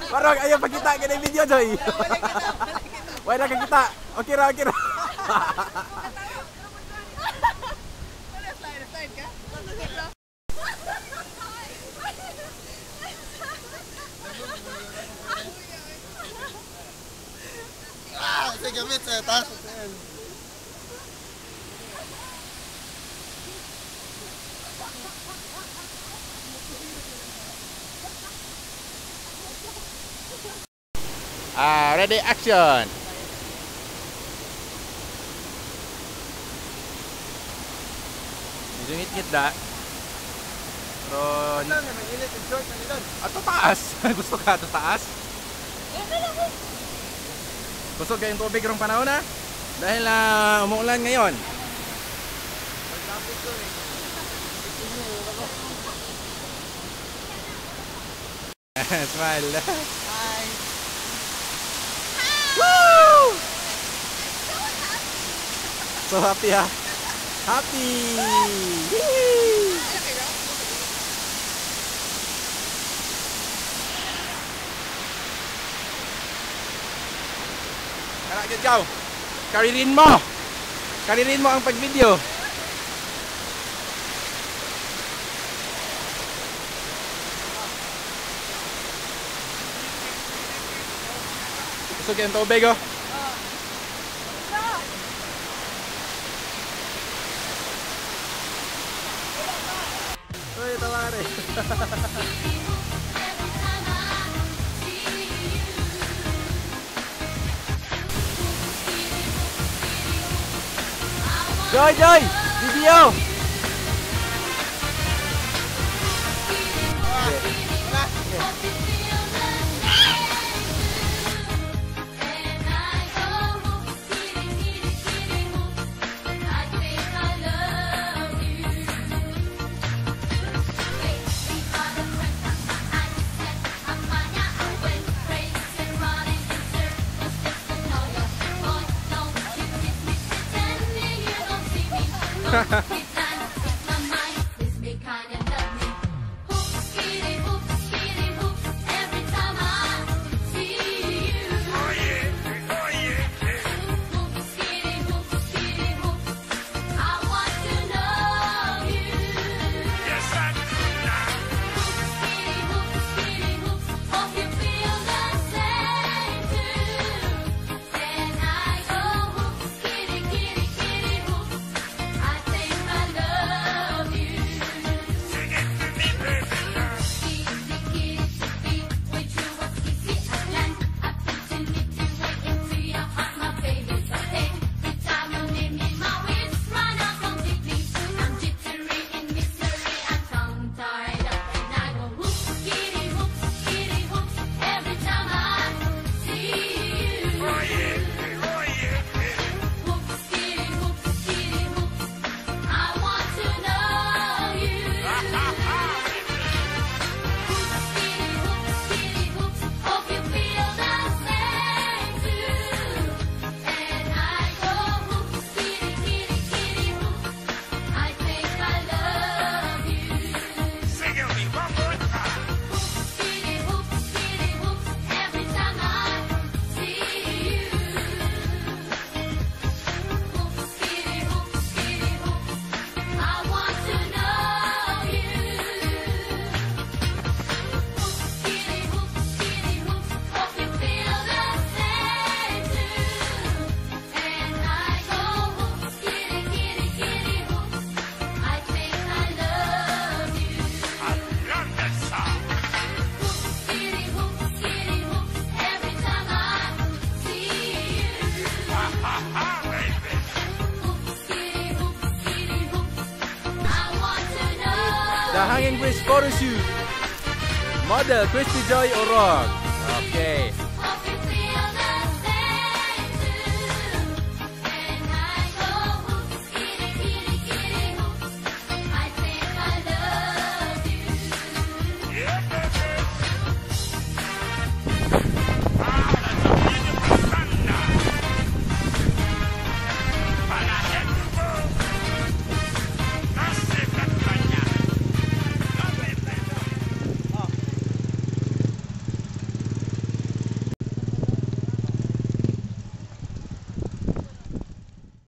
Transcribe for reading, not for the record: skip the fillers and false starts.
Parang ayaw pagkita kay video, Joy. Wala ka kita. Okay ra, okay ra. Slide, slide ka? Ah, sige, gamit sa taas. Ah, ready, action. Medyo ngit-ngit da. Pero ato taas. Gusto ka ato taas? Busog kayong tubig rong panahon na. Dahil umuulan ngayon. Smile. Hi. Woo! So happy, ha? Happy! Yay! Kara, gyud ka. Karirin mo! Karirin mo ang pag-video. Busog kayong tubig, oh. Uy, tawari. Joy, Joy! Video! The Hanging Bridge photo shoot. Model Christy Joy Orog. Okay.